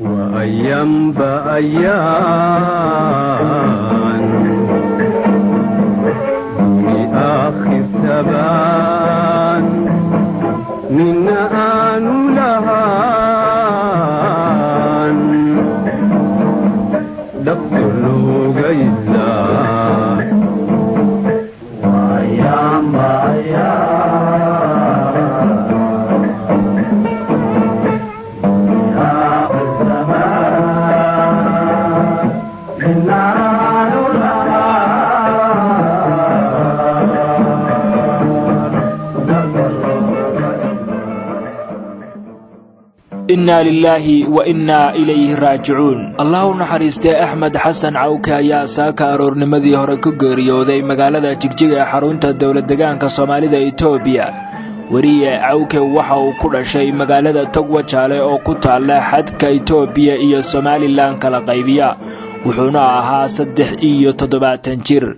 وأيام بأيام آخر ثبان من آن لهان دخل جيلا وأيام بأيام آخر ثبان من آن Innaa lilaahi wa innaa ilayhi raajicuun. Allah u naxariistee, Axmed Xasan Cawke ayaa saaka aroornimadii hore ku geeriyooday magaalada Jigjiga ee xarunta dowlad degaanka Soomaalida Itoobiya. Weriye Cawke waxa uu ku dhashay magaalada Togwajaale oo ku taalla xadka Itoobiya iyo Somalilan kala qaybiya, wuxuuna ahaa 73 jir,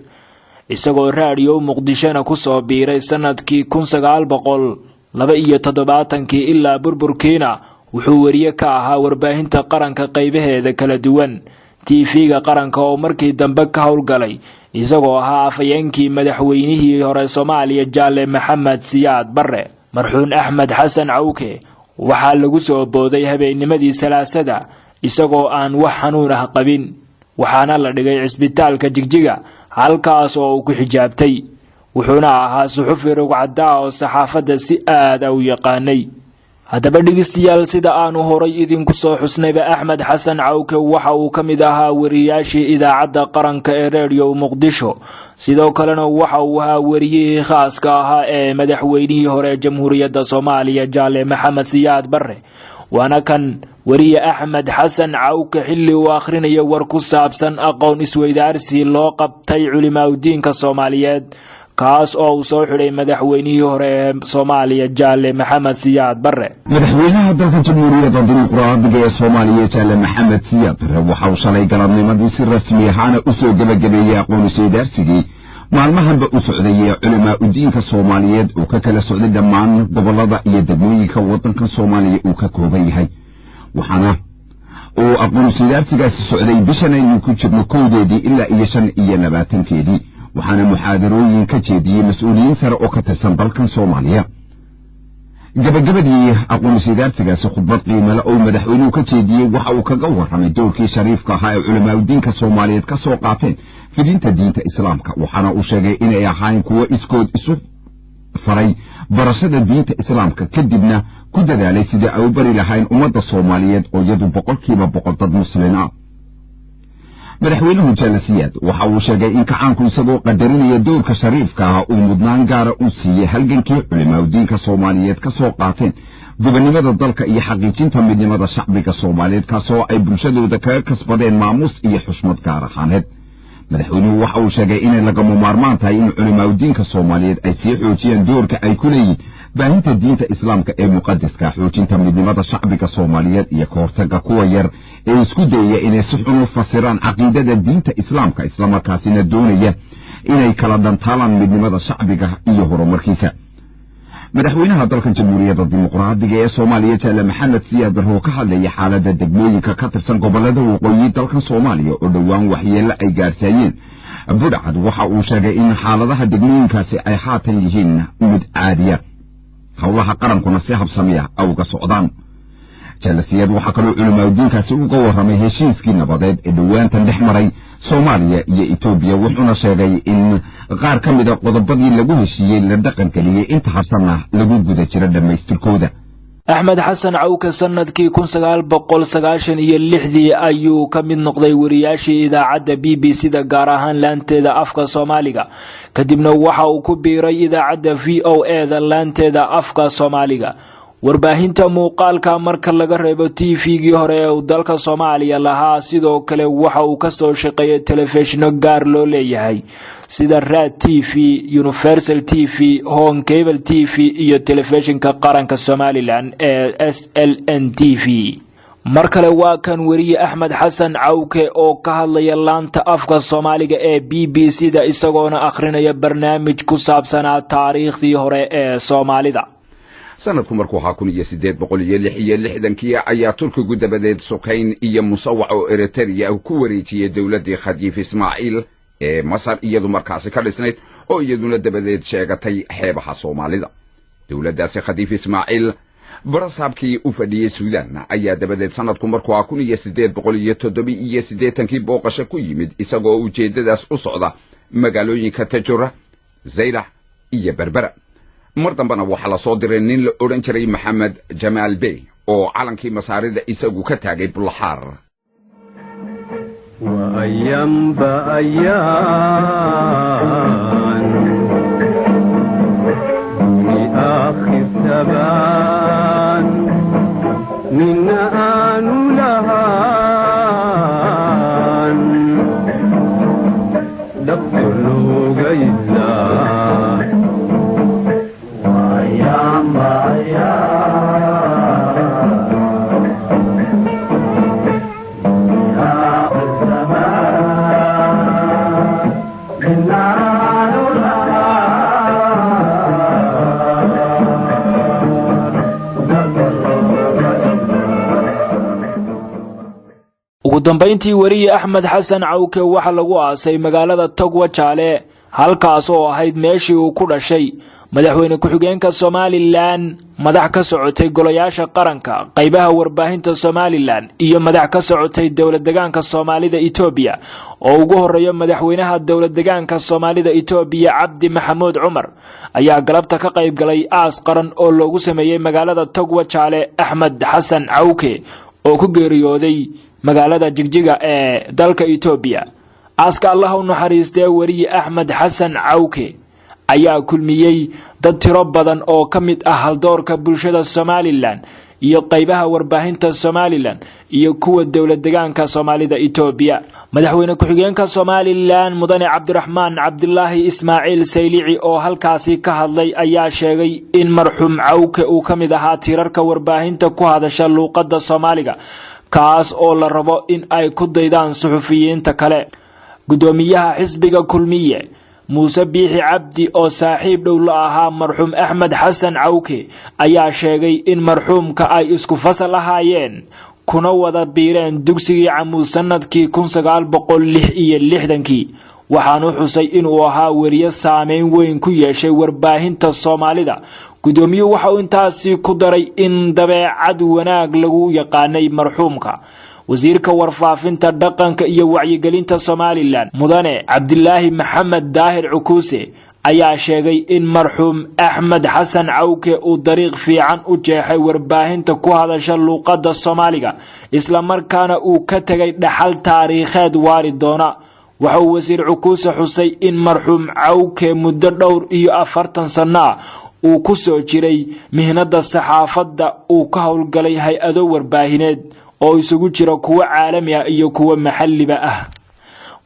isagoo Raadiyo Muqdishona kusoo biiray sanadkii 1972-kii. Ilaa burburkiina wuxuu weriye ka ahaa warbaahinta qaranka qaybaheeda kala duwan, TV-ga qaranka oo markii dambe ka howlgalay, isagoo ahaa afhayeenkii madaxweynihii hore Soomaaliya, Jaale Maxamed Siyaad Barre. Marxuun Axmed Xasan Cawke waxaa lagu soo booday habeennimadii Salaasada isagoo aan wax xanuun ah qabin, waxaana la dhigay cisbitaalka Jigjiga, halkaas oo uu ku xijaabtay. Wuxuuna ahaa suxufi rugcadaa oo saxaafadda si aada u yaqaanay. Haddaba dhegeystayaal, sida aanu horay idinku soo xusnayba, Axmed Xasan Cawke waxa uu ka mid ahaa wariyaashii idaacadda qaranka ee Redio Muqdisho. Sidoo kalena waxa uu ahaa weriyihii khaaska ahaa ee madaxweynihii hore ee Jamhuuriyadda Soomaaliya, Jaale Maxamed Siyaad Barre. Waana kan weriye Axmed Xasan Cawke xilli uu akhrinayo war ku saabsan aqoon isweydaarsi loo qabtay culimaaudiinka Soomaaliyeed, kaas oo uu soo xidhay madaxweynihii hore ee Soomaaliya, Jaale Maxamed Siyaad Barre. Madaxweynaha dalka Jamhuuriyadda Dimuqraadiga ee Soomaaliya, Jaale Maxamed Siyaad Barre, waxa uu shalay galabnimadii si rasmi ahaana u soo gebagabeeyey aqoon isweydaarsigii maalmahanba u socday ee culimaa udiinka Soomaaliyeed uu ka kala socday dhammaan gobollada iyo degmooyinka waddanka Soomaaliya uu ka kooban yahay. Waxaana uu aqoon isweydaarsigaasi socday bishan aynu ku jirno 1-deedii ilaa iyo 25-keedii, waxaana muxaadarooyin ka jeediyey mas-uuliyiin sare oo ka tirsan dalkan Soomaaliya. Gabagabadii aqoon isweydaarsigaasi khudbad qiimale oo madaxweynuhu ka jeediyey waxa uu kaga warramay doorkii shariifka ahaa ee culamaauddiinka Soomaaliyeed ka soo qaateen fidinta diinta Islaamka, waxaana uu sheegay inay ahaayeen kuwo iskood isu faray barashada diinta Islaamka, kadibna ku dadaalay sidii ay u bari lahayn ummadda Soomaaliyeed oo iyadu 100% dad muslin ah. Madaxweynuhu Jaale Siyaad waxa uu sheegay in kacaanku, isagoo qadarinaya doorka shariifka ah, uu mudnaan gaara u siiyey halgankii culimaaudiinka Soomaaliyeed ka soo qaateen gobonnimada dalka iyo xaqiijinta midnimada shacbiga Soomaaliyeed, kaasoo ay bulshadooda kaga kasbadeen maamuus iyo xushmad gaar ahaaneed. Madaxweynuhu waxa uu sheegay inay lagama maarmaan tahay in culimaaudiinka Soomaaliyeed ay sii xoojiyaan doorka ay ku leeyihin baahinta diinta Islaamka ee muqadaska, xoojinta midnimada shacbiga Soomaaliyeed iyo ka hortagga kuwa yar ee isku dayaya inay si xun u fasiraan caqiidada diinta Islaamka, islamarkaasina doonaya inay kala dhantaalaan midnimada shacbiga iyo horumarkiisa. Madaxweynaha dalka Jamhuuriyadda Dimuqraadiga ee Soomaaliya, Jaale Maxamed Siyaad Barre, oo ka hadlaya xaaladda degmooyinka ka tirsan gobolada waqooyi dalkan Soomaaliya oo dhowaan waxyeello ay gaarsiiyeen budhcad, waxa uu sheegay in xaaladaha degmooyinkaasi ay haatan yihiin mid caadiya, howlaha qarankuna si habsamiya uga socdaan. Jaale Siyaad waxaa kaloo culimaadudiinkaasi uga warramay heshiiskii nabadeed ee dhowaantan dhex maray Soomaaliya iyo Etoobiya, wuxuuna sheegay in qaar ka mida qodobadii lagu heshiiyey la dhaqangeliyey, inta harsanna lagu guda jiro dhammaystirkooda. Axmed Xasan Cawke sanadkii 1996-dii ayuu ka mid noqday wariyaashii idaacadda BBC da, gaar ahaan laanteeda afka Soomaaliga. Kadibna waxa uu ku biiray idaacadda VOA da laanteeda afka Soomaaliga. Warbaahinta muuqaalka marka laga reebo TV-gii hore ee uu dalka Soomaaliya lahaa, sidoo kale waxa uu kasoo shaqeeyay telefishino gaar loo leeyahay sida Raad TV, Universal TV, Horn Cable TV iyo telefishinka qaranka Somalilan ee SLN TV. Mar kale waa kan weriye Axmed Xasan Cawke oo ka hadlaya laanta afka Soomaaliga ee BBC da, isagoona akhrinaya barnaamij ku saabsanaa taariikhdii hore ee Soomaalida. Sanadku markuu ahaa 1866-kii ayaa Turkigu dabadeed Sukayn iyo Musawac oo Eritrea ku wareejiyey dowladdii Khadiif Ismaaciil ee Masar iyadu markaasi ka dhisnayd, oo iyaduna dabadeed sheegatay xeebaha Soomaalida. Dowladdaasi Khadiif Ismaaciil barasaabkii u fadhiyey Suudan ayaa dabadeed sanadku markuu ahaa 1887-kii booqasho ku yimid, isagoo ujeeddadaas u socda magaalooyinka Tajura, Zaylac iyo Berbera. Mar dambena waxaa la soo diray nin la odhan jiray Maxamed Jamaal Bey oo calankii Masaarida isagu ka taagay Bulaxaar. وأيام بأيام لآخر ثبان من آن لهان دخل جيلا. وأيام بأيام Ugu dambayntii, weriye Axmed Xasan Cawke waxaa lagu aasay magaalada Togwa Jaale, halkaas oo ahayd meeshii uu ku dhashay. Madaxweyne ku-xigeenka Somalilan, madax ka socotay golayaasha qaranka, qaybaha warbaahinta Somalilan iyo madax ka socotay dowlad degaanka Soomaalida Etoobiya oo ugu horeeya madaxweynaha dowlad degaanka Soomaalida Etoobiya Cabdi Maxamuud Cumar ayaa galabta ka qayb galay aas qaran oo loogu sameeyey magaalada Togwa Jaale Axmed Xasan Cawke oo ku geeriyooday magaalada Jigjiga ee dalka Etoobiya. Aaska Allah u naxariistee weriye Axmed Xasan Cawke ayaa kulmiyey dad tiro badan oo ka mid ah haldoorka bulshada Somalilan iyo qaybaha warbaahinta Somalilan iyo kuwa dowlad degaanka Soomaalida Etoobiya. Madaxweyne ku-xigeenka Somalilan Mudane Cabdiraxmaan Cabdilaahi Ismaaciil Saylici oo halkaasi ka hadlay ayaa sheegay in marxuum Cawke uu ka mid ahaa tiirarka warbaahinta ku hadasha luuqadda Soomaaliga, kaas oo la rabo in ay ku daydaan suxufiyiinta kale. Guddoomiyaha xisbiga Kulmiye Muuse Biixi Cabdi oo saaxiib dhow la ahaa marxuum Axmed Xasan Cawke ayaa sheegay in marxuumka ay isku fasal ahaayeen kuna wada biireen dugsigii Camuud sanadkii 1966-kii. Waxaanu xusay inuu ahaa weriye saameyn weyn ku yeeshay warbaahinta Soomaalida. Guddoomiyuhu waxa uu intaasi ku daray in dabeecad wanaag lagu yaqaanay marxuumka. Wasiirka warfaafinta, dhaqanka iyo wacyigelinta Somalilan Mudane Cabdilaahi Maxamed Daahir Cukuuse ayaa sheegay in marxuum Axmed Xasan Cawke uu dariiq fiican u jeexay warbaahinta ku hadasha luuqadda Soomaaliga, islamarkaana uu ka tegay dhaxal taariikheed waari doona. Waxa uu wasiir Cukuuse xusay in marxuum Cawke muddo dhowr iyo 40 sano ah uu ku soo jiray mihnada saxaafadda, uu ka howlgalay hay-ado warbaahineed oo isugu jira kuwo caalami ah iyo kuwo maxalliba ah.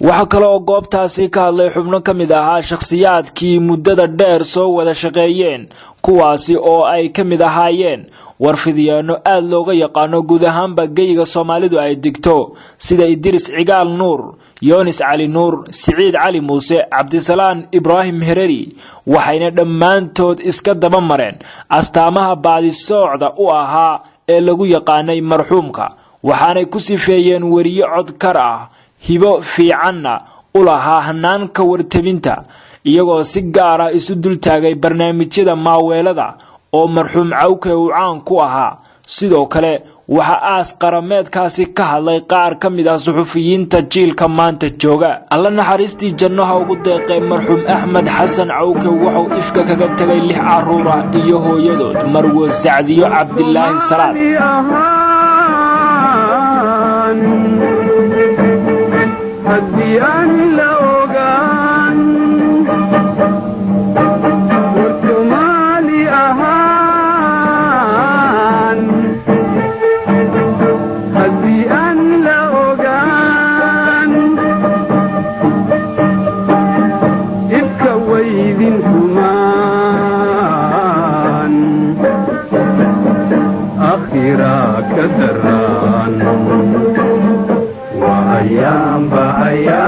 Waxaa kale oo goobtaasi ka hadlay xubno ka mid ahaa shakhsiyaadkii muddada dheer soo wada shaqeeyeen, kuwaasi oo ay ka mid ahaayeen warfidyaano aada looga yaqaano guud ahaanba geyga Soomaalidu ay degto, sida Idris Cigaal Nuur, Yoonis Cali Nuur, Siciid Cali Muuse, Cabdisalaan Ibraahim Hereri. Waxayna dhammaantood iska daba mareen astaamaha baadisoocda u ahaa ee lagu yaqaanay marxuumka, waxaanay ku sifeeyeen weriye codkar ah, hibo fiicanna u lahaa hanaanka wartabinta, iyagoo si gaara isu dultaagay barnaamijyada maaweelada oo marxuum Cawke uu caan ku ahaa. Sidoo kale waxaa aas qarameedkaasi ka hadlay qaar ka mid ah suxufiyiinta jiilka maanta jooga. Alla naxariistii janno ha ugu deeqee marxuum Axmed Xasan Cawke wuxuu ifka kaga tegay lix caruur ah iyo hooyadood Marwo Sacdiyo Cabdilaahi Salaad. Ahaan haddii aan la ogaan war Soomaali ahaan, haddii aan la ogaan ibka waydin kumaan akhiraa ka daraan. Waa ayaanba ayaan.